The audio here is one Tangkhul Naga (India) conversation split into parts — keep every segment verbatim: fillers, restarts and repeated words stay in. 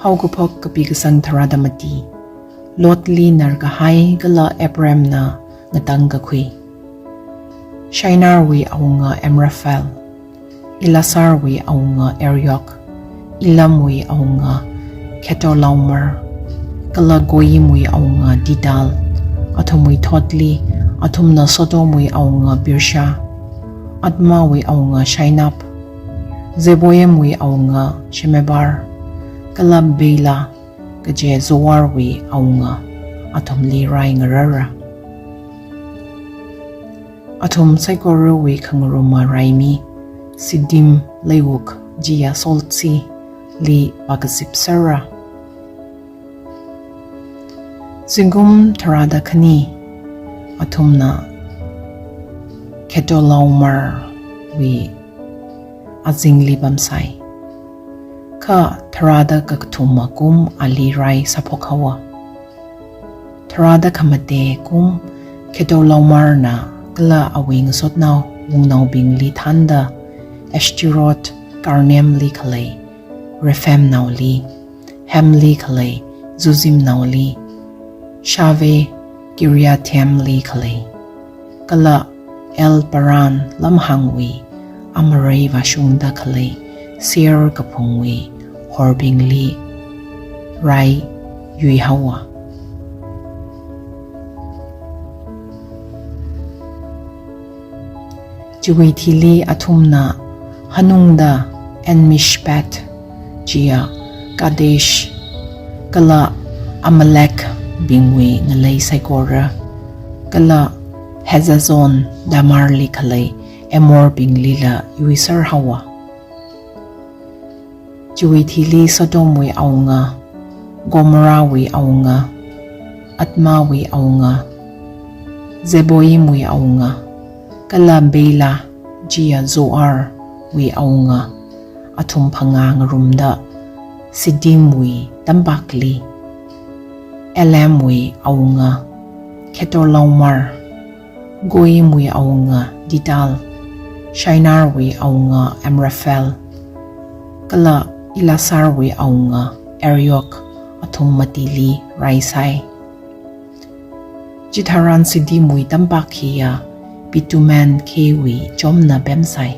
Haokaphok kapi kasang tharāda mati. Lotli narkahai kala Abramna ngatangkakhui. Shinarwui awunga Amraphel, Ellasarwui awunga Arioch, Elamwui awunga Khedorlaomer, kala Goyimwui awunga Tidal, athumwui thotli, athumna Sodomwui awunga Birsha, Admawui awunga Shinab, Zeboimwui awunga Shemeber, kala Bela, kaje Zoarwui awunga athumli rai ngarara. Athum saikorawui khangaruma raimi, Siddim leiwuk chiya Salt Sea li vākazip sera. Zingkum tharāda khani athumna Khedorlaomerwui azingli pamsai. Kha tharāda kakathuma kum ali rai sāphok haowa. Tharāda khamate kum Khedorlaomerna kala awui ngasotnao wungnaobingli thānda Ashteroth Karnaimli khalei Rephaimnaoli, Hamli khalei Zuzimnaoli, Shaveh Kiriathaimli khalei, kala El Paran lamhāngwui amārei vāshungda khalei Seir kaphungwui horbingli rai yuihaowa. Chiwui thili athumna hanungda En-mishpat chiya Kadesh, kala Amalekbingwui ngalei saikora, kala Hazazon Tamarli khalei Amorbinglila yuiser haowa. Chiwui thili Sodomwui awunga, Gomorrahwui awunga, Admawui awunga, Zeboimwui awunga, kala Bela chiya Zoarwui awunga athum phangā ngarumda Siddimwui tampakli, Elamwui awunga Khedorlaomer, Goyimwui awunga Tidal, Shinarwui awunga Amraphel, kala Ellasarwui awunga Arioch athum matili raisai. Chitharan Siddimwui tampak hiya bitumen khewui chomna pemsai.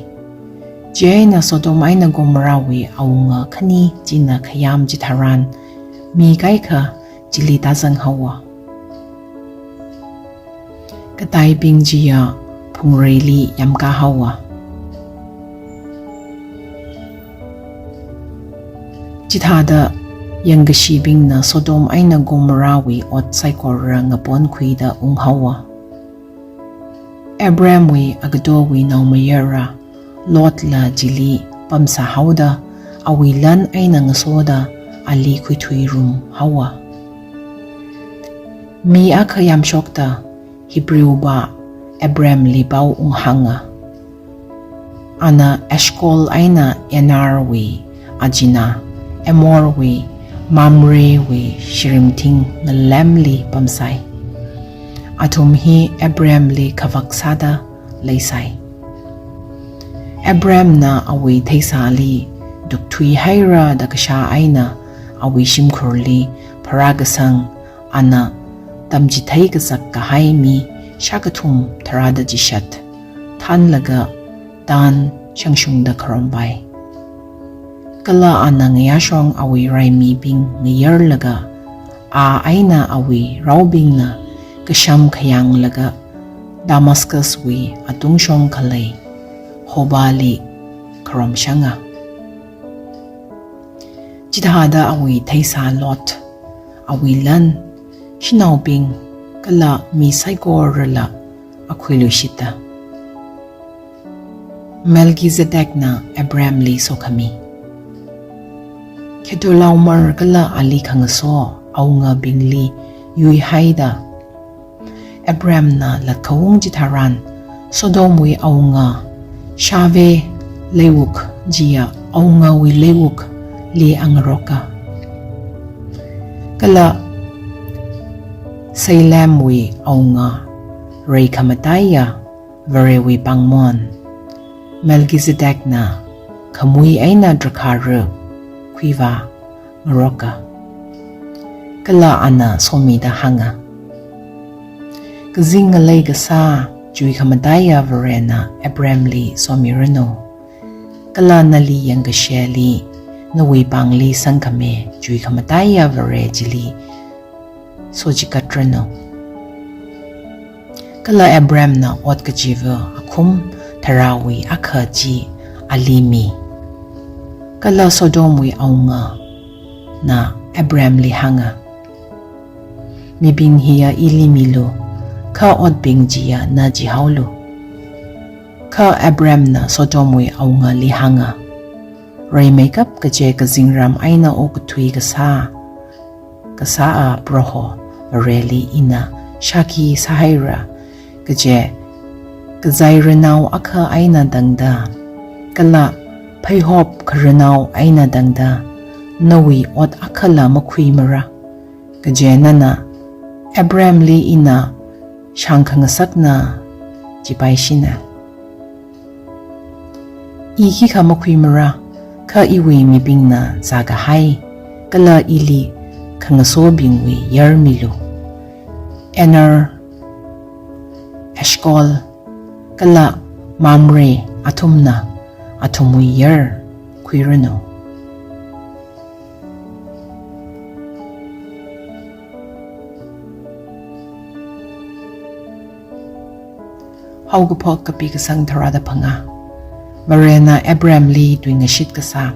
Chieina Sodom eina Gomorrahwui awunga khani china khayam chitharan mi kaikha chili tāzang haowa. Kataibing chiya phungreili yamkā haowa. Chithāda yangkashibingna Sodom eina Gomorrahwui ot saikora ngaponkhuida unghaowa. Abramwui agatowui naomayara Lotla chili pamsā haoda, awui lan eina ngasoda ali khuithuirum haowa. Mi akha yamshokta Hebrew va Abramli pao unghānga. Ana Eshcol eina Anerwui ajina, Amorwui Mamrewui shirimthing ngalemli pamsai. Athum hi Abramli khavak sāda leisai. Abramna awui theisāli dukthuihaira da kashā eina awui shimkhurli pharākasang ana tamchithei kazak kahai mi shākathum tharāda chishat thānlaga Dan shangshungda kharompai. Kala ana ngayāshong awui raimibing ngayarlaga, a eina awui raobingna kasham khayanglaga Damascuswui atungshong khalei Hobahli kharomshanga. Chithāda awui theisā Lot, awui lan, shanaobing, kala mi saikorala a khuiluishita. Melchizedekna Abramli sokhami. Khedorlaomer kala ali khangaso awungabingli yuihaida, Abramna latkhaung chitharan, Sodomwui awunga, Shaveh leiwuk chiya awungawui leiwukli angaroka. Kala Salemwui awunga, reikhamataiya Varewui pāngmon, Melchizedekna khamui eina drakhāra khuivā ngaroka. Kala ana somida hānga, Kazing ngalei kasā chuikhamataiya Varena Abramli somiranu. Kala nali yangkasheli, nawui pāngli sangkhami chuikhamataiya Vare chili sochikatranu. Kala Abramna ot kachiva akhum tharāwui akha chi ali mi. Kala Sodomwui awungana Abramli hānga, Mibing hiya ili milu, kha otbing chiya na chihaolu. Kha Abramna Sodomwui awungali hānga, Reimeikap kaje kazingram eina okathui kasā, kasā a Proho Vareli ina shākhi sāhaira, kaje kazairanao akha eina tangda, kala pheihop kharanao eina tangda, nawui ot akhala makhuimara. Kaje nana, Abramli ina shāngkhangasakna chipaishina. I khikha makhuimara, kha iwui mibingna zākahai, kala ili khangasobingwui yar milu. Aner, Eshkol, kala Mamre athumna athumwui yar khuiranu. Haokaphok kapi kasang tharāda phangā. Varena Abramli tuingashit kasā.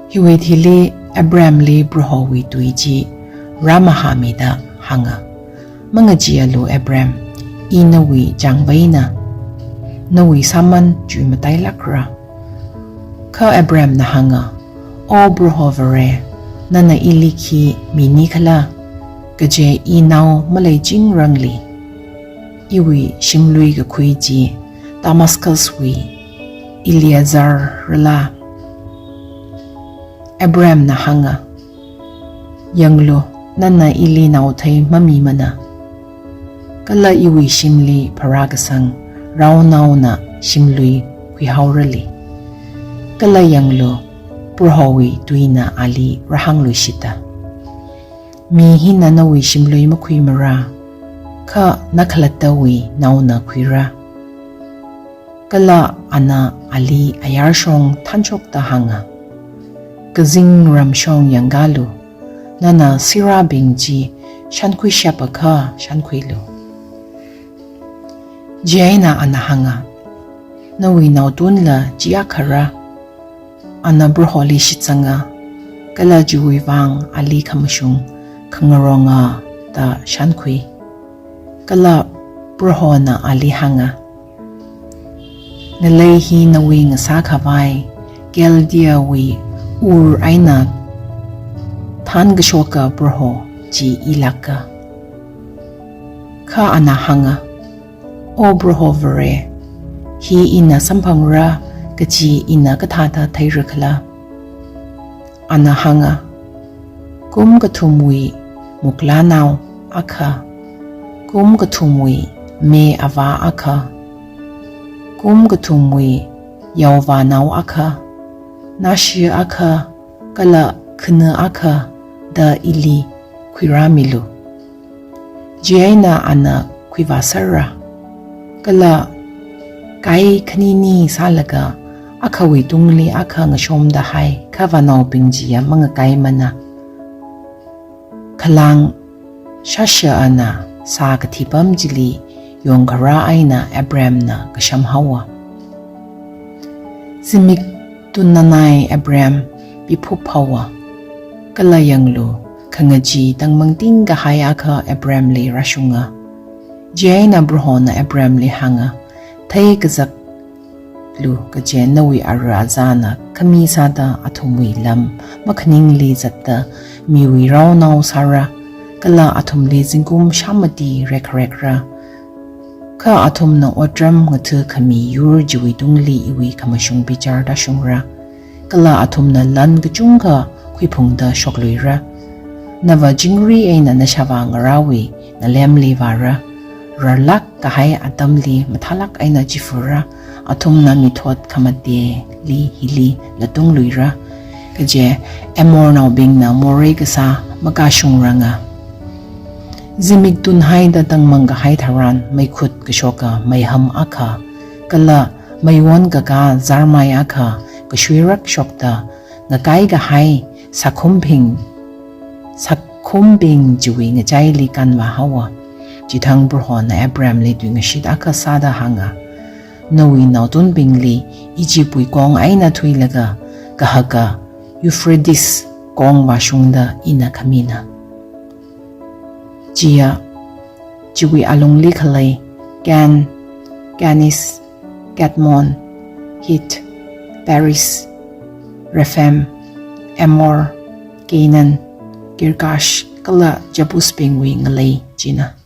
Hiwui thili Abramli Prohowui tui chi rāmahāmida hānga, Mangacheealu Abram, i nawui chāngveina, nawui sāman chuimatailākra. Kha Abramna hānga, O Proho Vare, nana ili khi minikhala, kaje i nao maleichingrangli? Iwui shimlui kakhui chi Damascuswui Eliezer rala? Abramna hānga, Yanglu, nana ili naothei mamimana. Kala iwui shimli pharākasang raonaona shimlui khuihaorali. Kala yanglu, Prohowui tuina ali rāhāngluishita, Mi hina nawui shimlui makhuimara, kha nakhalattawui naona khuira. Kala ana ali ayarshong thanshokta hānga, Kazingram shong yangkalu, nana sirābing chi shankhuishapakha shankhuilu. Chieina ana hānga, Nawui naotunla chi akhara. Ana Proholi shitsanga, kala chiwui vang ali khamashung khangaronga da shankhui. Kala Prohona ali hānga, Ngalei hi nawui ngasākhavai Chaldeawui Ur eina thānkashoka Proho chi ilāka. Kha ana hānga, O Proho Vare, hi ina samphangra kachi ina kathāda theirakhala? Ana hānga, Kum kathumwui muklānao akha, kum kathumwui me avā akha, kum kathumwui yaovānao akha, nashi akha, kala khana akha da ili khuirāmilu. Chieina ana khuivāsera. Kala kai khanini sālaga akhawui tungli akha ngashomda hai khavānaobing chiya mangakaimana. Khalang shasha ana sā kathipam chili yongkharā eina Abramna kashamhaowa. Zimik tunnanai Abram piphup haowa. Kala yanglu, khangachee tangmangting kahai akha Abramli rāshunga. Chieina Prohona Abramli hānga, Theikazaklu kaje nawui ara azāna khami sāda athumwui lam makhaningli zatda miwui raonao sāra, kala athumli zingkum shāmati rekharekra. Kha athumna otram ngathakhami yur chiwui tungli iwui khamashung bichar tāshungra. Kala athumna lan kachungkha khuiphungda shokluira. Nava chingri eina nashāvā ngarāwui ngalemli vāra. Rarlāk kahai atamli mathālāk eina chifura. Athumna mithot khamateli hili latungluira. Kaje Amornaobingna morei kasā makashungranga. Zimik tunhaida tangmang kahai tharan meikhut kashoka meiham akha, kala meiwon kakā zarmai akha kashuirak shokta ngakai kahai sākhumbing, sākhumbing chiwui ngachaili kanvā haowa. Chithang Prohona Abramli tuingashit akha sāda hānga, nawui naotunbingli Egyptwui kong eina thuilaga kahaka Euphrates kong vāshungda ina khamina. Chiya, chiwui alungli khalei Gan, Ganis, Gadmon, Hit, Paris, Rephaim, Amor, Canaan, Girgash, kala Jebusbingwui ngalei china.